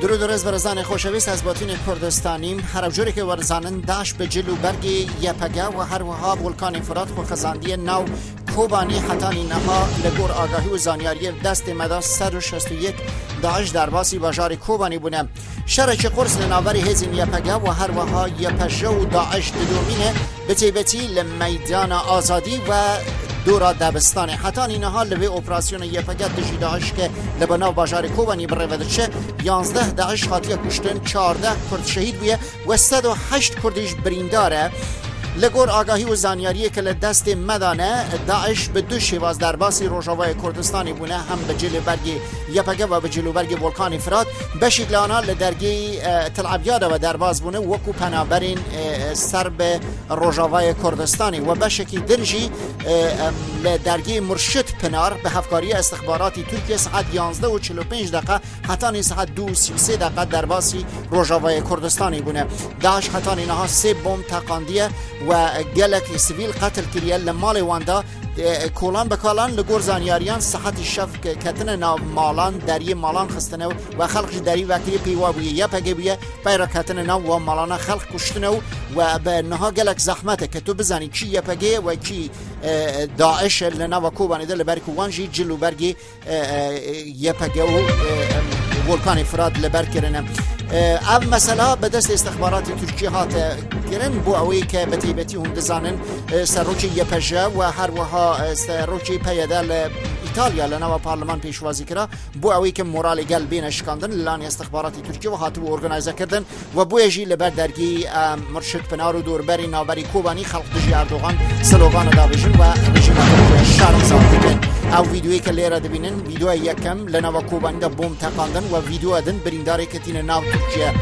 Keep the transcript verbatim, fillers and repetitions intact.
Durûd û rêz, berêzanê xoşewîst, ez Batînê Kurdistanîm. Her ew curê ke werizanin, DAIŞ bi cil û bergê YPG û her wiha Volkanê Firat xwe xizandiye nav Kobanî. Hetanî niha li gor agahî û zanyariyê destê me de sed û şêst û yek DAIŞ derbasî bajarê Kobanî bûne. Şerekî qurs li navberî hêzên YPG û her wiha YPJ û DAIŞ didomîne. Bi taybetî li Meydana Azadî ve dora Debistanê. Hetanî niha li vê operasyona YPG dijî DAIŞ ke li nav bajarê Kobanî bi rê ve diçe, yanzdeh DAIŞ hatiye kuştin, çardeh Kurd şehîd bûye we sed û heşt Kurdî jî birîndar e. Li gor agahî û zanyariyê ke li destê me de ne, DAIŞ bi du şêwaz derbasî Rojavayê Kurdistanê bûne, hem bi cil û bergê YPG ve bi cil û bergê Volkanê Firat. Beşîk li ana li dergê, e, Til Ebyad ve derbas bûne, wekû penaberên, e, ser bi Rojavayê Kurdistanê we beşekî din jî, e, em, li dergê Murşid Pinar bi hevkariya istixbaratî Tirkiye saet yanzdeh û çil û pênc deqa hetanî saet du û sî û sê deqa derbasî Rojavayê Kurdistanê bûne. DAIŞ hetanî niha sê bom teqandiye we gelek sivîl qetil kiriye li malê wan de, e, kolan bi kalan li gor zanyariyan saetî şev ke-, ketine nav malan, deriyê malan xistine we xelq ji derî vekirî pêwa bûye, YPG bûye. Peyra ketine nav wan malana xelq kuştine û we bi niha gelek zehmet e ke tu bizanî kî YPG ye we kî, e, DAIŞ e li nava Kobanê de, li ber ku wan jî cil û bergê, e, e, YPG û, e, em, Volkanê Firat li ber kirine. E, ev mesela bi destê istixbaratê Tirkiyê hate kirin, bo ewê ke bi taybetî hûn dizanin, e, serokê YPJ we her wiha, e, serokê PYD li Îtalya li nava parleman pêşwazî kira. Bo ewê ke moralê gel bêne şikandin, li lanê istixbaratê Tirkiyê ve hatibû organîze kirdin. We bûye jî li ber dergî, em, Murşid Pinar û dorberî navberî Kobanî xelq dijî Erdogan slogana davêjin we rejîma Tirkiyê şermzar dikin. Ew vîdeoyê ke lêre dibînin, vîdeoya yekem, li nava Kobanî de bom teqandin we vîdeoya din birîndarê ketîne nav Tirkiye.